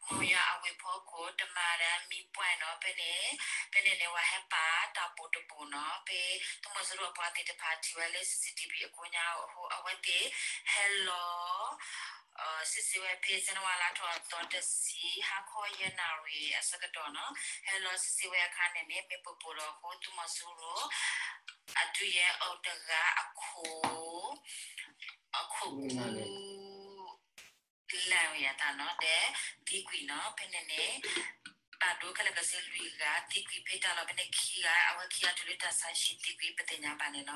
မိၢ်ယွၤအဝ့ၢ်ဖီခိၣ် တမၤဒီးမံပှဲၤနီၤ, ဖဲန့ၣ် ဖဲန့ၣ်န့ၣ် ပှၤဟဲပာ်တၢ်ပိာ်တပိာ်နီၤ, ဖဲသုးမီၤစိရိၤအပှၤသ့ၣ်တဖၣ်ထံၣ်ဝဲလၢ CCTV အကိးညါအဃိ အဝဲသ့ၣ်ဟဲလီၤ စံးစ့ဝဲဖဲ ဇန်နဝါလါထီၣ်အသီတဆံ ဟါခီယဲၢ်နၣ်ရံၣ်အဆၢကတီၢ်နီၤ, ဟဲလီၤစံးစ့ဝဲအခါန့ၣ်န့ၣ် မ့ၣ်ပိၢ်ပိၢ်ဒီးအဃိ သုးမီၤစိရိၤ အဒုးယဲအီၤတဂၤအခိၣ် အခိၣ်ကူ လၢ်ဝဲယၤတၢ်နီၤ ဒီးသံကွံာ်နီၤ, ဖဲန့ၣ်န့ၣ် ဘၣ်ဒိခဲလၢာ်ခဲဆ့လွံၢ်ဂၤ သံကွံာ်ဖဲတၢ်လီၢ်ဖဲန့ၣ်ခံဂၤ အဝဲခံဂၤတုၤလၢတၢ်ဆါဟံၣ်သံကွံာ် ပသ့ၣ်ညါဘၣ်န့ၣ်လီၤ.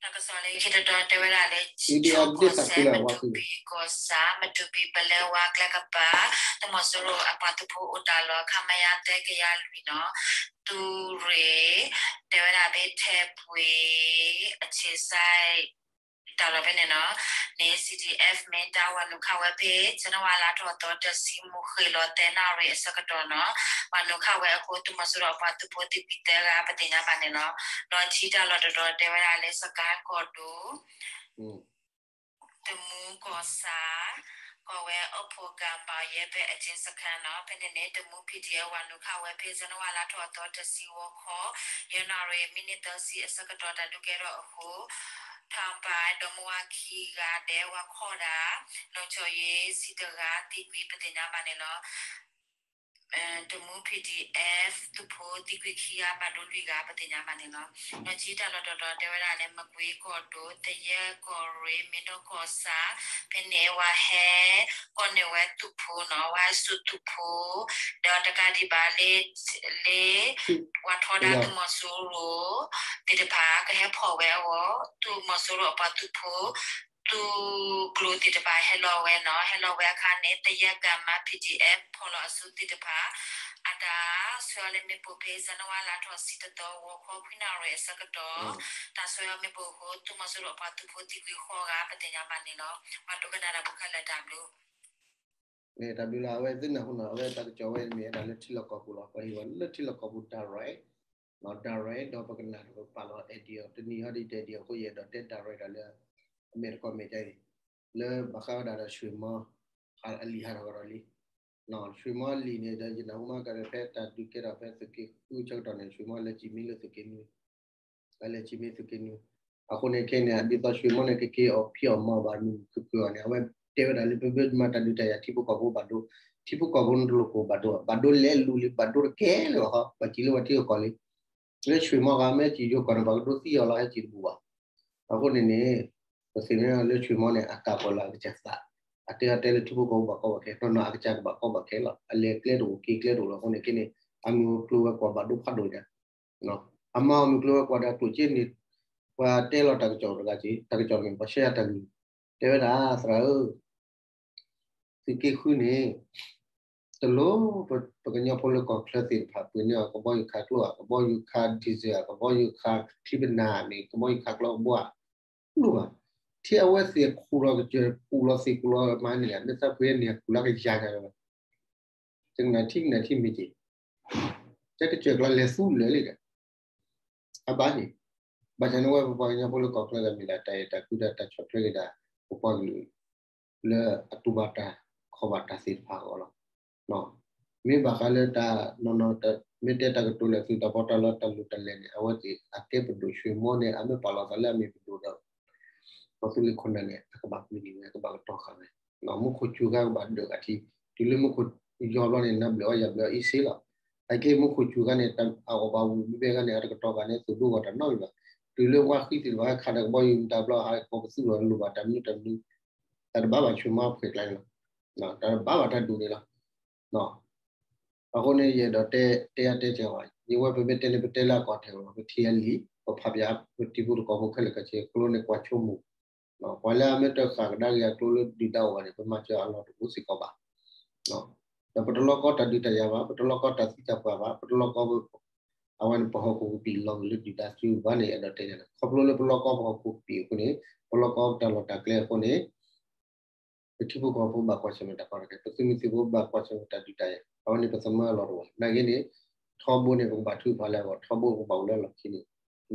တၢ်ကစီၣ်လၢခံတတီၤတဲဝဲဒၣ်လၢ ကၠီကီၢ်စဲၣ် မတူၢ်ပံၤကီၢ်ဆၣ် မတူၢ်ပံၤပလဲဝါကျဲကပၤ သုးမီၤစိရိၤအပှၤသုးဖိအိၣ်တၢ်လီၢ် ခမရ သၢကယၤလွံၢ်နီၤ, သုးရ့ၣ် တဲဝဲဒၣ်ဖဲထဲပှ့ၤ အဆံးစဲ တၢ်လီၢ်ဖဲန့ၣ်နီၤ, န့ၣ် CDF မ့ၢ်တၢ်ဝၤနုာ်ခးဝဲဖဲ ဇန်နဝါလါထီၣ်သီတဆံ မုၢ်ဃ့ၢ်လီၤသဲနၣ်ရံၣ် အဆၢကတီၢ်နီၤ, ဝၤနုာ်ခးဝဲအဃိ သုးမီၤစိရိၤအပှၤသုးဖိသံကွံာ်သၢဂၤ ပသ့ၣ်ညါဘၣ်န့ၣ်လီၤ. ဒီးထံတၢ်လီၢ်တတီၤတဲဝဲဒၣ်လၢ စကဲၣ်ကီၢ်ဒိၣ် တမူကီၢ်ဆၣ် ကီၢ်ဝဲအိၣ်ဖှိၣ်ကၤဘၣ်ယဲဖဲအက့စခါနီၤ, ဖဲန့ၣ်န့ၣ် တမူ PDF ဝၤနုာ်ခးဝဲဖဲ ဇန်နဝါလါထီၣ်အသီတဆံဂီၤခီ ယဲၢ်နၣ်ရံၣ် မံးနံးသၢဆံအဆၢကတီၢ် တၢ်ဒုးကဲထီၣ်အဃိ ထီၣ်ပၢၢ် ဒီမါဝၤခံဂၤ ဒီးဝၤခီဒၣ် နီၢ်ကၠီၣ်ယ့ စံးတဂၤ သံကွံာ် ပသ့ၣ်ညါဘၣ်န့ၣ်လီၤ. တမူ PDF သုးဖိသံကွံာ်ခံဂၤ ဘၣ်ဒိလွံၢ်ဂၤ ပသ့ၣ်ညါဘၣ်န့ၣ်လီၤ. ဒီးထံတၢ်လီၢ်တတီၤတဲဝဲဒၣ်လၢ မကွ့ကီၢ်ဒိၣ် သယဲၢ်ကီၢ်ရ့ၣ် မ့ၢ်ဒီကီၢ်ဆၣ် ဖဲန့ၣ် ဝၤဟဲ ကီၢ်န့ၢ်ဝဲသုးဖိနီၤ, ဝၤဟဲစိာ်သုးဖိ ဒီးတကးဒံးဘၣ်လၢ လၢ ဝၤထီဒါသုးမီၤစိရိၤသ့ၣ်တဖၣ် ကဟဲဖီၣ်ဝဲအဂီၢ် သုးမီၤစိရိၤအပှၤသုးဖိ သုးကျိၤသ့ၣ်တဖၣ်ဟဲလီၤဝဲနီၤ, ဟဲလီၤဝဲအခါန့ၣ် သယဲၢ်ကၤမါ PDF ဖီၣ်လီၤအစုသ့ၣ်တဖၣ် အတၢ်ဆှၢအီၤလၢမ့ၣ်ပိၢ်ဖဲ ဇန်နဝါလါထီၣ်ဆံတသီ ဂီၤခီခွံနၣ်ရံၣ်အဆၢကတီၢ် တၢ်ဆှၢအီၤမ့ၣ်ပိၢ်အဃိ သုးမီၤစိရိၤအပှၤသုးဖိသံကွံာ်ဃိးဂၤ ပသ့ၣ်ညါဘၣ်န့ၣ်လီၤ. ပှၤဒိကနၣ်တၢ်ဖိခဲလၢာ်တၢ်ဘျုး တၢ်ဘျုးလီၤ အဝဲသ့ၣ်နၢ်ဟူနီၤ အဝဲတၢ်ကစီၣ်ဝဲမ့ၢ်ဝဲဒၣ်လၢထံလီၢ်ကီၢ်ပူၤလီၤ, ပှၤဟ့ၣ်ဝဲလၢထံလီၢ်ကီၢ်ပူၤ direct, direct ဒီးပကနၣ်တၢ်ပာ်လီၤ edit အီၤ တနံၤဟီဒ် edit အီၤအဃိ ယအဲၣ်ဒိးတဲ direct ဒီးလၢ အမဲာ်တကီၢ်မဲာ်ကါအံၤ လၢဘၣ်ဃးဝဲဒၣ်ဒီး ဆွ့ၣ်မီ အလံာ်ဟးထီၣ်ကဒီးလံ, ဆွ့ၣ်မီအလံာ်န့ၣ်ဒီး ယနၢ်ဟူမးကဒီးဖဲတၢ်ဒုးကဲထီၣ်ဖဲသုးက့ဃုဆၢကတီၢ်န့ၣ် ဆွ့ၣ်မီလဲၤစံးမံလၢသုးက့နွံ အလဲၤစံးမံသုးက့နွံ, အဃိန့ၣ်ခဲန့ၣ် ဒ်သိးဆွ့ၣ်မီန့ၣ် ကက့ၤအီၣ်ဖံးအီၣ်မၤဘၣ်မုာ်ခုၣ်ခုၣ်အီၤန့ၣ် အဝဲတဲဝဲဒၣ်လၢ ပမ့ၢ်မၤတၢ်ဒုးတၢ်ယၤ ထံဖိကီၢ်ဖိဘၣ်ဒိ, ထံဖိကီၢ်ဖိန့ၣ်တလိၣ်ကိၣ်ဘၣ်ဒိ, ဘၣ်ဒိလဲၤလူၤလံ ဘၣ်ဒိတကဲလၢၤဘၣ်ဃီ ပှၤစံးလၢပှၤထံဂၤကီၢ်လံ, လၢဆွ့ၣ်မီဂၤမ့ၢ်စံးယိၤကီၢ်န့ၣ် ပှၤကဒိသံအီၤလီၤ ဟဲစံးတဘူၣ်ဘၣ်. အဃိန့ၣ်န့ၣ် ပသ့ၣ်ညါလၢဆွ့ၣ်မီန့ၣ် အကးပှၤလၢအကစၢ်သး, အတဲအတဲလၢထံဖိကီၢ်ဖိဘၣ်ကီဘၣ်ခဲ နီၢ်နီၢ်အကစၢ်ကဘၣ်ကီဘၣ်ခဲလီၤ, အလဲၤကျဲတအိၣ်က့ၤကျဲတအိၣ်လီၤအဃိန့ၣ်က့န့ၣ် အမုၢ်ကျိၤဝဲၤကွာ်ဘၣ်ဒိဖးဒိၣ်ညါ အမၤအီၤမုၢ်ကျိၤဝဲၤကွာ်ဒီးကျိၣ်စ့န့ၣ် ပှၤတဲလီၤတၢ်ကစီၣ်တဂၤက့ၤ တၢ်ကစီၣ်တမ့ၢ် ပှၤရှဲယၤတၢ်ဂ့ၢ် တဲဝဲဒၣ်သရၣ်ဧၢ, သုးက့ဃုန့ၣ် တလိၣ်ပကညီဖိလၢကီၢ်ချၢသ့ၣ်တဖၣ် ပှ့ၤန့ၢ်အီၤကဘီယူၤခးကျိဧါ, ကဘီယူၤခး diesel ဧါ, ကဘီယူၤခးချံပနၢ်မ့ၢ် ကဘီယူၤခးကျိကဘီဧါ, တလိၣ်ဘၣ်. ထံအဝဲသ့ၣ်ခူၣ်လီၤကစၢၢ် ခူၣ်လီၤသ့ၣ်ခူၣ်လီၤမၤန့ၣ် မ့ၢ်သးပှ့ၤန့ၢ်ခူၣ်လီၤကယၤညါလီၤ တကနၣ်ထံကနၣ်ထံမ့ၢ်က့ၤ ကဲကစၢၢ်ကျါလဲၤသူလၢာ်လံဒီး အဘၣ်န့ၣ် ဘၣ်ဆၣ်န့ၣ်ဝဲပပှၤကညီဖိလၢကီၢ်ချၢဒီးမ့ၢ်ဒၣ်တၢ်အဲၣ်တၢ်ကွံဒီးတၢ်ဆီၣ်ထွဲက့ၤဒၣ် ပပှၤကလုာ် လၢအတူၢ်ဘၣ်တၢ်ခီၣ်ဘၣ်တၢ်သ့ၣ်တဖၣ်အဂီၢ်လီၤ. မ့ၢ်ဘၣ်ဃးလၢတၢ်နီၢ်နီၢ် မ့ၢ်တဲတၢ်ကတိၤလၢသုးတၢ်ဖီတၢ်လီတၢ်လူၤတၢ်လဲၤန့ၣ် အဝဲသ့ၣ်အကဲပဒိၣ်ဆွ့ၢ်မီန့ၣ် အမ့ၢ်ပာ်လီၤသးလၢအမ့ၢ်ပဒိၣ်ဒီး ကီၢ်သူလ့ၤခိၣ်နၢ်န့ၣ် အကဘၣ်ကွံာ်န့ၣ် အကဘၣ်ကတီၤဃာ်ဝဲ မူခိၣ်စူၤခါကဘၣ်ဒၢးဂၤထံ တုၤလၢမူခိၣ်ယီၤဘျီန့ၣ် နဘျုးအီၣ်ယၤဘျုးအီၣ် easy လီၤ. အကဲမူခိၣ်စူၤခါန့ၣ် အအီၣ်ဘၣ်ဝံၤဘဲဘဲခါန့ၣ် အတကတီၤဃာ်န့ၣ် သုးဒိဂီၢ်တၢ်နီတမံၤဘၣ်. တုၤလၢဝါဃံသ့ၣ်တဖၣ်ဟဲခးဒီးကဘီယူၤမတၤဘျီ ဟးကီၢ်ပသူဒီးလိၣ်ဘၣ်တၢ်မနုၤတၢ်မနုၤ တၢ်တဘၣ်ဘၣ်ဆွ့ၢ်မီအဖှဲးကျါန့ၣ်လီၤ. တၢ်တဘၣ်ဘၣ်တၢ်ဒူၣ်န့ၣ်လီၤ. အဃိန့ၣ် ယအဲၣ်ဒိးတဲ တဲအါတဲစှၤဘၣ် ယဝဲပမ့ၢ်တဲန့ၣ် ပတဲလၢအကီၢ်ထဲးလီၤ ပထံၣ်အလံာ် ပဖးပၠး ပတံၤဖိသကိးဖိခဲလၢာ်ခဲဆ့ ကျိန့ၣ်ကွၢ်ဆိကမိၣ် ပှၤလၢအမ့ၢ်တဃၣ်ကဒါက့ၤအကျိလၢဒုၣ်ဒါအိၣ်ဘၣ်န့ၣ် ပမၤစၢၤအလီၢ်တအိၣ်စ့ၢ်ကီးဘၣ်. ဒီးပတလိၣ်ကီတၢ်ဒုးတၢ်ယၤဘၣ် ပတလိၣ်ကီတၢ်သံတၢ်ပှၢ်ဘၣ် ပတလိၣ်ကီ အဝဲန့ၣ် ပဟီၣ်ခိၣ်ကပံာ်လီၤဂာ်လၢဒုၣ်ဒါစုဘၣ်န့ၣ် ယအဲၣ်ဒိးတဲန့ၣ်လီၤ. ခီဖျိလၢပလိၣ်ကီပဟီၣ်ခိၣ်ကပံာ်အဃိန့ၣ် ပလိၣ်ကီပတၢ်လီၢ်တၢ်ကျဲအဃိန့ၣ် ပထံဖိကီၢ်ဖိဘၣ်ကွၢ်ဆၢၣ်မဲာ်တၢ်ကီတၢ်ခဲ ပသုးမုၢ်သံၣ်ဘိဘၣ်ကွၢ်ဆၢၣ်မဲာ်တၢ်ဒုးတၢ်ယၤ အဝဲန့ၣ်ပသမၢအလီၢ်တအိၣ်ဘၣ်. နာ်က့န့ၣ် ထီဘိန့ၣ် ပကဘၣ်ထုကဖၣ်လၢအဂီၢ် ထီဘိပကဘၣ်အိၣ်လၢအလီၢ်ခံန့ၣ်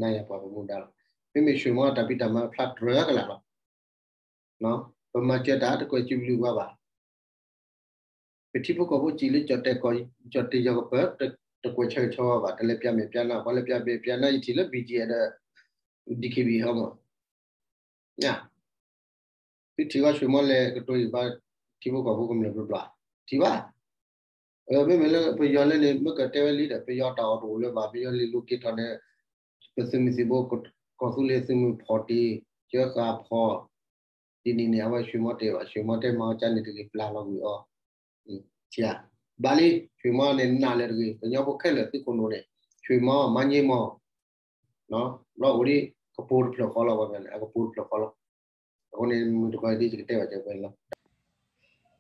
နၤယၤပှၤပမူဒါလီၤ. မ့မ့ၢ်ဆွ့ၣ်မီတၢ်ဖံးတၢ်မၤဖျါတြၢၤကလာ်လီၤ. ပမၤစၢၤတၢ်တကွဲးစံးဘျုးပှၤဘၣ် ပထံဖိကီၢ်ဖိစံးလၢ ကၠီၣ်တဲာ်ကၠီၣ်တဲာ်ယီၢ်ကပၢၤ တကွဲးဆၢဂ့ၤဆၢဝါဘၣ် တလဲၤပၠးမဲာ်ပၠးနါ ပှၤလဲၤပၠးမဲာ်ပၠးနါ ယထံၣ်လၢ BGF ဒီး DKBA ဟီမး ညါ သုထံၣ်ဘၣ်ဆွ့ၣ်မီလဲၤကတိၤယံာ်ဘၣ် ထံဖိကီၢ်ဖိကမျၢၢ်ဘျီဘျီ, ထံၣ်ဘၣ်. မ့မ့ၢ်လၢပယီၤလၢန့ၣ် မ့ၢ်ကတဲဝဲလံဒီး ပယီၤတၢ်အီၣ်တအိၣ်လၢၤဘၣ်, ပယီၤလံာ်လိၤက့ၤထီၣ်န့ၣ် ပသုးမုၢ်သံၣ်ဘိ ကီၢ်သူလ့ၤသုးမုၢ်ဖီၣ်တ့ၢ် ကၢဃာ်ဖီၣ် ဒ်န့ၣ်န့ၣ် အဝဲဆွ့ၣ်မီတဲဘၣ်, ဆွ့ၣ်မီတဲမၤအီၣ်ကန့ၣ်တဂ့ၤ ပျၢ်လီၤကွံာ်အီၤ ဘၣ်လံ, ဆွ့ၣ်မီန့ၣ်နာ်လၢၤတဂ့ၤ, ကညီဖိခဲလၢာ်သုခိၣ်နူာ်န့ၣ် ဆွ့ၣ်မီ မၤည့မီ ဘျီအိၣ်ဒံး ကပိၤတဖျၢၣ်ဃီလီၤ, အကပိၤတဖျၢၣ်ဃီလီၤ. အဃိန့ၣ် မုၢ်တဂီၤအံၤဒ်ယကတဲဘၣ်ကဲဖဲလီၤ.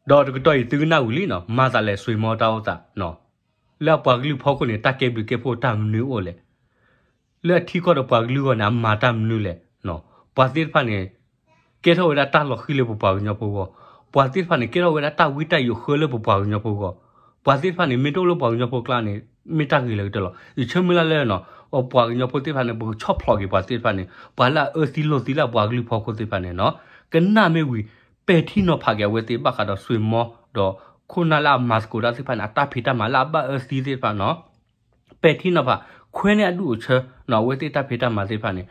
ဒီးတကတီၢ်အံၤသုကနၣ်ဝံၤလံနီၤ, မၤသးလဲၣ် ဆွ့ၣ်မီတၢ်အိၣ်သး, လၢအပှၤကလုာ်ဖီခိၣ်န့ၣ် တၢ်ကဲဘျုးကဲဖှိၣ်တၢ်မနုၤအိၣ်လဲၣ်. လၢအထံကီၢ်ဒီးပှၤကလုာ်အဂီၢ်န့ၣ် အမၤတၢ်မနုၤလဲၣ်. ပှၤသ့ၣ်တဖၣ်န့ၣ် ကဲထီၣ်ဝဲဒၣ်တၢ်လီၤဃံၤလၢပပှၤကညီဖိအဂီၢ်, ပှၤသ့ၣ်တဖၣ်န့ၣ် ကဲထီၣ်ဝဲဒၣ်တၢ်ဝံတၢ်ယိးဃၢလၢပပှၤကညီဖိအဂီၢ်, ပှၤသ့ၣ်တဖၣ်န့ၣ် မ့ၢ်တအိၣ်လၢပှၤကညီဖိအကျါန့ၣ် မ့ၢ်တၢ်ဂ့ၤလၢကတၢၢ်လီၤ. ယဆၢမုၢ်လၢ်လၢနီၤ ပှၤကညီဖိသ့ၣ်တဖၣ်န့ၣ် ပကဆီၣ်ဖျိးက့ၤပှၤသ့ၣ်တဖၣ်န့ၣ် ပှၤလၢအအၢသံလိာ်သံလၢအပှၤကလုာ်ဖီခိၣ်သ့ၣ်တဖၣ်န့ၣ်နီၤ, ကနၣ်မ့ၢ်ဝံၤ ပဲာ်ထံနီၤဖးက့ၤအဝဲသ့ၣ်ဘၣ်ဃးဒီးဆွ့ၣ်မီ ဒီးခိၣ်နၢ်လၢအမၤသကိးတၢ်သ့ၣ်တဖၣ်န့ၣ် အတၢ်ဖံးတၢ်မၤလၢအဘၣ်အၢသံသ့ၣ်တဖၣ်နီၤ ပဲာ်ထံနီၤဖး ခွဲးန့ၢ်အဒူၣ်အဆၢနီၤ အဝဲသ့ၣ်တၢ်ဖံးတၢ်မၤသ့ၣ်တဖၣ်န့ၣ်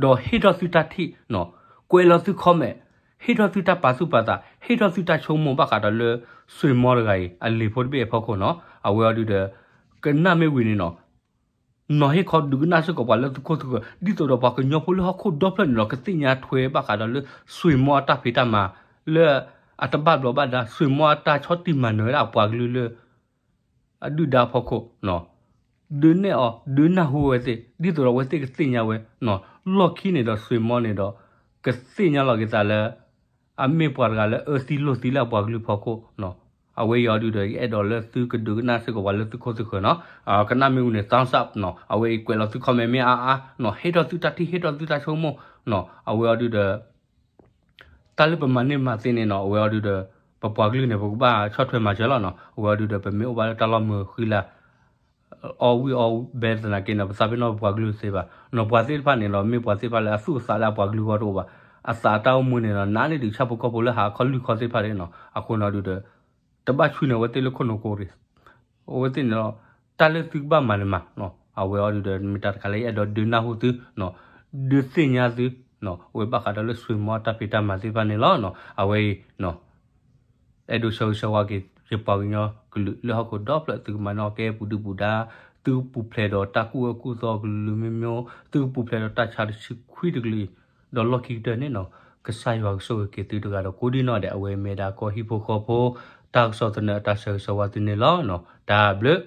ဒီးဟ့ၣ်ထီၣ်သုတၢ်ထံၣ်နီၤ, ကွဲးလီၤသု comment, ဟ့ၣ်ထီၣ်သုတၢ်ပာ်သူၣ်ပာ်သး, ဟ့ၣ်ထီၣ်သုတၢ်ဆိကမိၣ်ဘၣ်ဃးဒီးလၢ ဆွ့ၣ်မီတဂၤအံၤ အလံာ်ဖိတဘ့ၣ်အဖီခိၣ်နီၤ, အဝဲအီၤဒုဒီး ကနၣ်မ့ၢ်ဝံၤန့ၣ်နီၤ နီၤဟ့ၣ်ခီဒုးကနၣ်စ့ၢ်ကီးပှၤလၢသုခိၣ်သုဃၢၤ ဒ်သိးဒီးပှၤကညီဖိလၢဟီၣ်ခိၣ်ဒီဖျၢၣ်န့ၣ်ဒီး ကသ့ၣ်ညါထွဲဘၣ်ဃးဒီးလၢ ဆွ့ၣ်မီအတၢ်ဖံးတၢ်မၤ လၢအတဘၣ်ဘျီးဘၣ်ဒါ ဆွ့ၣ်မီအတၢ်ဆီၣ်တံၢ်မၤနၢၤဝဲဒၣ်အပှၤကလုာ်လၢ အဒုၣ်ဒါအဖီခိၣ် ဒုးနဲၣ်အီၤ ဒုးနၢ်ဟူဝဲသ့ၣ် ဒ်သိးဒီးအဝဲသ့ၣ်ကသ့ၣ်ညါဝဲ လီၢ်ခံန့ၣ်ဒီးဆွ့ၣ်မီန့ၣ်ဒီး ကသ့ၣ်ညါလီၤက့ၤသးလၢ အမ့ၢ်ပှၤတဂၤလၢအအၢသံလိာ်သံလၢအပှၤကလုာ်ဖီခိၣ် အဝဲအံၤအီၤဒုဒီး ယအဲၣ်ဒိးလၢသုကဒုးကနၣ်စ့ၢ်ကီးပှၤလၢသုခိၣ်သုဃၢၤနီၤ, ကနၣ်မ့ၢ်ဝံၤန့ၣ် thumbs up နီၤ, အဝဲအံၤကွဲးလီၤသု comment မ့ၢ်အါအါနီၤ, ဟ့ၣ်ထီၣ်သုတၢ်ထံၣ် ဟ့ၣ်ထီၣ်သုတၢ်ဆိကမိၣ်နီၤ, အဝဲအီၤဒုဒီး တၢ်လၢပမၤန့ၢ်မၤသ့န့ၣ်နီၤ အဝဲအီၤဒုဒီး ပပှၤကလုာ်န့ၣ် ပကဘၣ်ဆီၣ်ထွဲမၤစၢၤလီၤနီၤ, အဝဲအီၤဒုဒီး ပမ့ၢ်အိၣ်ဘၣ်လၢတၢ်လီၢ်မုာ်ဃံလၤ အီၣ်ဝံၣ်အီၣ်ဘဲသနာ်က့န့ၣ် ပသးပ့ၤနီၣ်ပပှၤကလုာ်သ့ဘၣ်နီၤ, ပှၤသ့ၣ်တဖၣ်န့ၣ်ဒီး မ့ၢ်ပှၤသ့ၣ်တဖၣ်လၢအသူၣ်အသးလၢအပှၤကလုာ်အဂီၢ်တအိၣ်ဘၣ်, အသးအတၢ်အိၣ်မူန့ၣ်ဒီး နးန့ၢ်ဒံးဆၣ်ဖိကီၢ်ဖိလၢဟးအခီၣ်လွံၢ်ခီသ့ၣ်တဖၣ်န့ၣ်နီၤ, အဃိန့ၣ်ဒုဒီး တဘၣ်ဆူၣ်န့ၢ်အဝဲသ့ၣ်လၢခိၣ်နူာ်ကိးရံၣ် အဝဲသ့ၣ်န့ၣ်ဒီး တၢ်လၢသုကဘၣ်မၤန့ၣ်မၤ, အဝဲအီၤဒုဒီး မ့ၢ်တၢ်တခါလၢယအဲၣ်ဒိးဒုးနၢ်ဟူသု, ဒုးသ့ၣ်ညါသု, အဝဲဘၣ်ဃးဒီးလၢဆွ့ၣ်မီတၢ်ဖံးတၢ်မၤသ့ၣ်တဖၣ်န့ၣ်လီၤ. အဝဲအံၤ အဲၣ်ဒိးဆၢဂ့ၤဆၢဝါက့ၤ ယပှၤကညီကလုာ်လၢဟီၣ်ခိၣ်ဒီဖျၢၣ် သုကမၤန့ၢ်ကဲပူၤဒုၣ်ပူၤဒါ, သုကပူၤဖျဲးဒီးတၢ်ကူၣ်အၢကူၣ်သီကလုာ်ကလုာ်မ့ၢ်မ့ၢ်, သုကပူၤဖျဲးဒီးတၢ်ဆါတဆံခွံတကလုာ်အံၤ, ဒီးလီၢ်ခံကတၢၢ်န့ၣ်နီၤ, ကစၢ်ယွၤကဆိၣ်ဂ့ၤက့ၤသုတဂၤဒီးကိးဒံနီၢ်ဒဲး အဝဲမ့ၢ်ဒၣ်ကီၢ်ဟံၣ်ဖိဃီဖိ တၢ်ကစီၣ်သနၢၣ်အတၢ်ဆၢဂ့ၤဆၢဝါသုန့ၣ်လီၤ. တၢ်ဘျုး